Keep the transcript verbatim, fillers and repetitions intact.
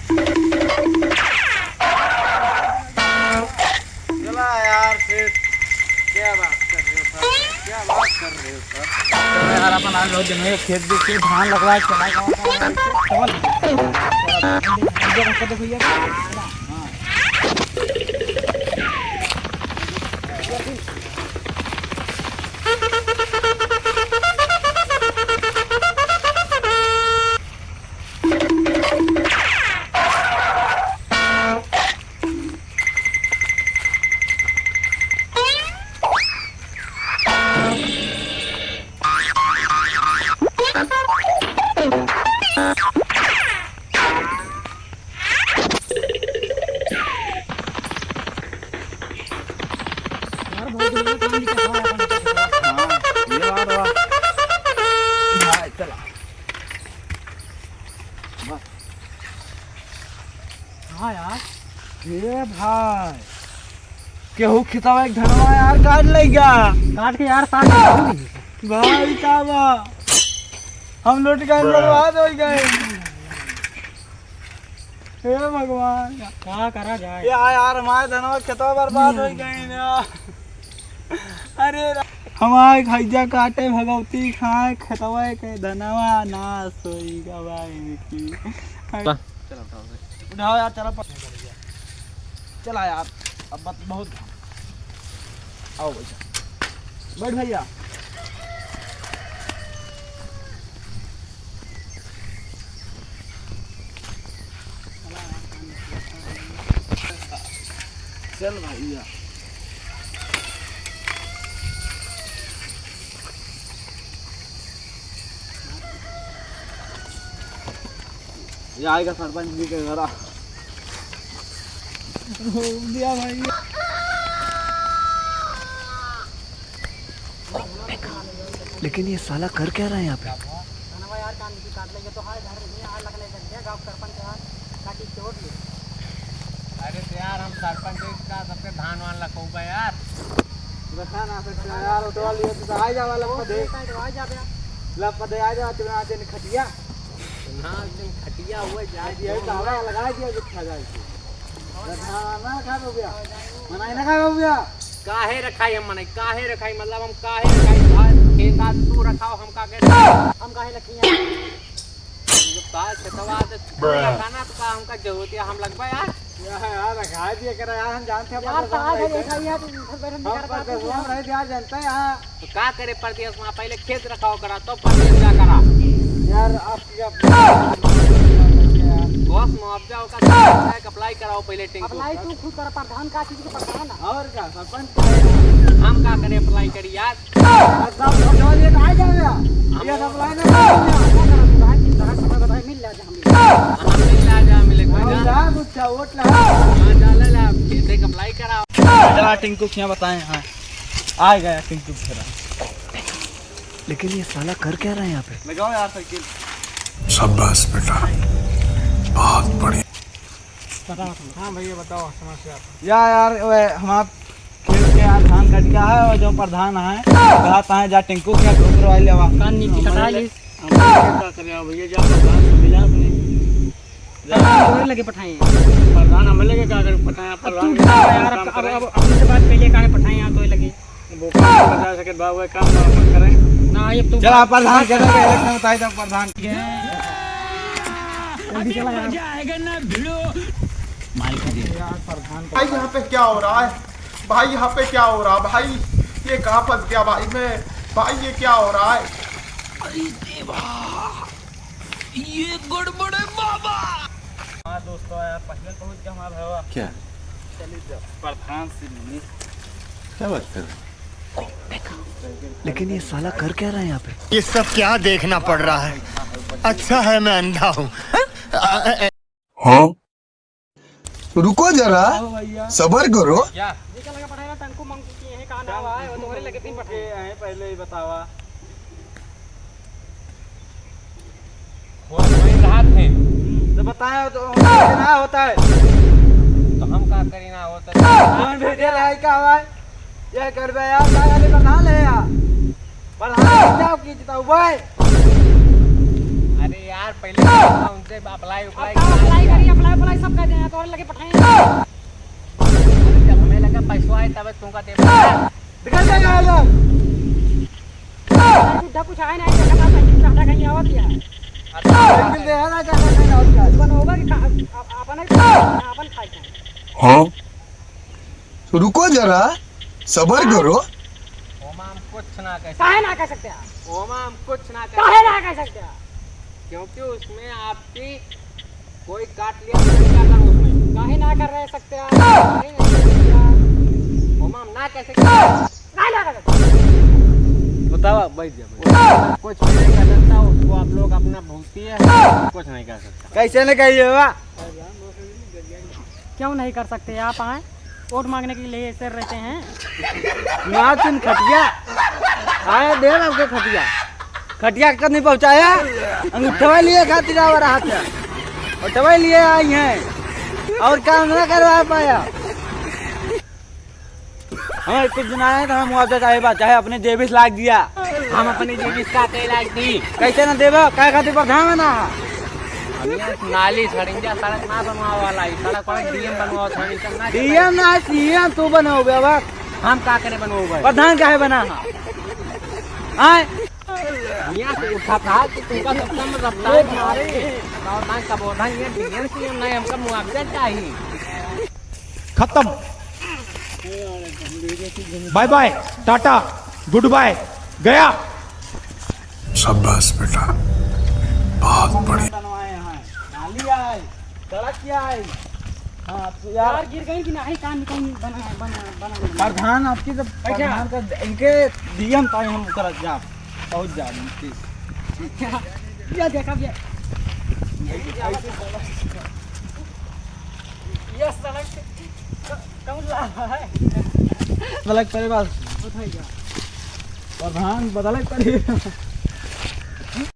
चला यार, फिर क्या बात कर रहे हो सर? क्या बात कर रहे हो सर? चलो यार, अपन आज बहुत दिन हो गए, खेत देख के धान लगवा के चला गया था। चल। देखो यार। हाँ। यार, बहुत दिन में काम भी किया था, अपन। हाँ, ये बात हुआ। हाँ, चला। बस। हाँ यार। ए भाई, केहू खेतवा एक धनवा यार काट लइगा। काट के यार साथ में। भाई का बा, हम लोग का बर्बाद हो गए। हे भगवान। का करा जाए? या यार, हमारे धनवा खेतवा बर्बाद हो गए ना। अरे रा-, हमारे खैजा काटे भगवती खाए, खेतवा के धनवा नाश होई गवा इनकी। बा। चला, उठाओ। उठाओ यार, चला प-, चला यार, अब बत-, बहुत। आओ भैया, बैठ भैया। चल भैया। ये आएगा सरपंच जी के घर। दिया भाई। लेकिन ये साला कर क्या रहा है यहाँ पे? धनवा यार, कान की काट लेंगे तो हाय घर नहीं, हाय लगने लग गया, गाँव सरपंच यार, काटी चोट ले। अरे तो यार, हम सरपंच का सबके धान वान लखौबा यार। रखा ना सकते यार, उठवा लिए तो आ जावा, लपा दे। आ जावे। लपा दे, आ जावा, तेरा आज दिन खटिया। ना, आज दिन खटिया हुआ जाए। आज ये तो हवा लगा दिया, जो खा जाए। रखा ना खा बबुआ। मनाई ना खा बबुआ। काहे रखाई हम मनाई, काहे रखाई, मतलब हम काहे रखाई? भाई, खेत आज तू रखाओ, हम का कहते? हम काहे रखी हैं? तो का खेतवा आज तू रखा ना, तो का हमका जरूरत है, हम लगवा यार? यार, यार, रखा दिया करा यार, हम जानते हैं, यार, पता कहाँ नहीं है, था। देखा यार, तुम घर बैठे हम निकाल पर पाते तो हो। हम रह दिया, जानते हैं, हाँ। तो का करे परदेस मा, पहिले खेत रखाव करा, तब परदेस जा करा। यार, आपकी अब बस मुआवजा ओका apply कराओ पहिले टिंकू। Apply तू खुद कर, प्रधान का चीज के प्रधान है। और का, सरपंच का है? हम का करे apply करी यार? अब सब उठा लिए तो आ जाओ यार। हम ये सब line में आ जाओ यार। मिल जा, हम मिल जा, मिल जा। हम मिल जा, मिल जा, मिल जा। और जा, कुछ वोट ला। हाँ, जा ले ला, खेते के apply कराओ। चला टिंकू क्या बताएं, हाँ। आ गया टिंकू बेचारा। लेकिन ये साला कर क्या रहा है यहाँ पे? लगाओ यार साइकिल। शाबाश बेटा, बहुत बढ़िया। बताओ तुम। हाँ भैया बताओ समस्या। या यार, वे हमार खेत के यहाँ धान कट गया है और जो प्रधान है, कहा था जा टिंकू क्या ठोकर वाले लेवा। कान नीचे कटा ली। हम क्या करें भैया, जा प्रधान से मिला अपने। प्रधान तोरे लगे पठाए हैं। प्रधान हमें लगे का करे पठाए, अब प्रधान तू के बता यार, काम अब, करे। अब, अब अपने से बात कर लिया, काहे पठाए हैं यहाँ तोरे लगे? वो काम बता सके बा, वो काम अपन करे। ना, ये तो चला, प्रधान के लगे इलेक्शन बताई तो प्रधान। अभी चला यार। माल का दे। यार, प्रधान भाई, यहाँ पे क्या हो रहा है? भाई, यहाँ पे क्या हो रहा है भाई? ये कहाँ फंस गया भाई मैं? भाई, ये क्या हो रहा है? अरे देवा, ये गड़बड़ है बाबा। हाँ दोस्तों, यार पहले पहुँच गया हमारा भैया। क्या? चलिए जाओ। प्रधान से मिले। क्या बात कर रहे हो? लेकिन ये साला कर क्या रहा है यहाँ पे? ये सब क्या देखना पड़ रहा है? अच्छा है मैं अंधा हूँ। हाँ? रुको जरा, आओ भैया। सबर करो। क्या? जी का लगे पठाया, टंकू मंकू की यही कहा नाम आए, वो तुम्हारे लगे तीन पठाए। ये आए, पहले ही बतावा। वो वही रहा थे। तो बताया तो हमको ना होता है। तो हम का करी ना होता है? कौन भेजे रहा है, का हुआ है? ये करबे यार, का वाले बना ले यार। प्रधान जाओ की जिताऊ भाई। अरे यार, पहले उनसे apply उप्लाई अब का करा apply दिया। करी, apply, apply और लगे पठाए। जब हमें लगा पैसा आए तब तुमका दे। निकल जा यहाँ से। झूठा कुछ आए ना, देखा था, साइकिल चाटा कहीं आवत या। साइकिल दे है ना, चाटा कहीं आवत या। अपन होगा कि खा-, अप-, अपन है, अपन खाए खाए। हाँ? तो रुको जरा, सबर करो। ओमा हम कुछ ना कह सकते। काहे ना कह सकते आप? ओमा हम कुछ ना कह काहे सकते। ना कह सकते आप? क्योंकि उसमें आपकी कोई काट लिया तो मैं क्या करूँ उसमें? काहे ना कर रह सकते आप? काहे ना कर सकते आप? ओमा हम ना कह सकते। काहे ना कर सकते? बताओ, बैठ जा, बैठ जा। कुछ भी नहीं कर सकता, उसको आप लोग अपना भुगतिए, कुछ नहीं कर सकता। कैसे नहीं कहिए बा? क्यों नहीं कर सकते आप? आए, वोट मांगने के लिए ऐसे रहते हैं। ना तुम खटिया, आए दे रहा के खटिया, खटिया के कहीं पहुँचाया, अंगूठवा लिए खातिर आवा रहा था, उठवा लिए आई हैं और काम ना करवा पाया। हम कुछ दिन आए तो हम मुआवजा चाहे बा, चाहे अपने जेबी से लाग दिया। हम अपने जेबी से का के लाग दी? कैसे ना देबो? काय खातिर प्रधान ना? हम ये नाली सड़क, सड़क ना बनवावे वाला है, सड़क वड़क डीएम बनवाओ, सड़क ना डीएम ना, सीएम तू बनोगे अब। हम का करे बनोगे? प्रधान काहे बना? आए? यहाँ से उठा था कि तुमका सबका में रफ्तार मारे। और ना कबोधा ये डीएम सीएम नहीं, हमका मुआवजा चाहिए। खत्म। Bye bye, tata, goodbye, गया। शाबाश बेटा, बहुत बढ़िया। बनवाए हैं, नाली आए, सड़क क्या आए? हाँ, तो यार यार गिर गई कि नहीं, काम कहीं बना, बना, बना, बना। प्रधान आपकी तो, अच्छा। प्रधान का इनके डीएम ताई हम कर जा, पहुँच जा, please। ये देखा भैया। ये सड़क क-, कौन ला रहा है? बदले के पड़े बस। उठाई जा। प्रधान बदले के पड़े।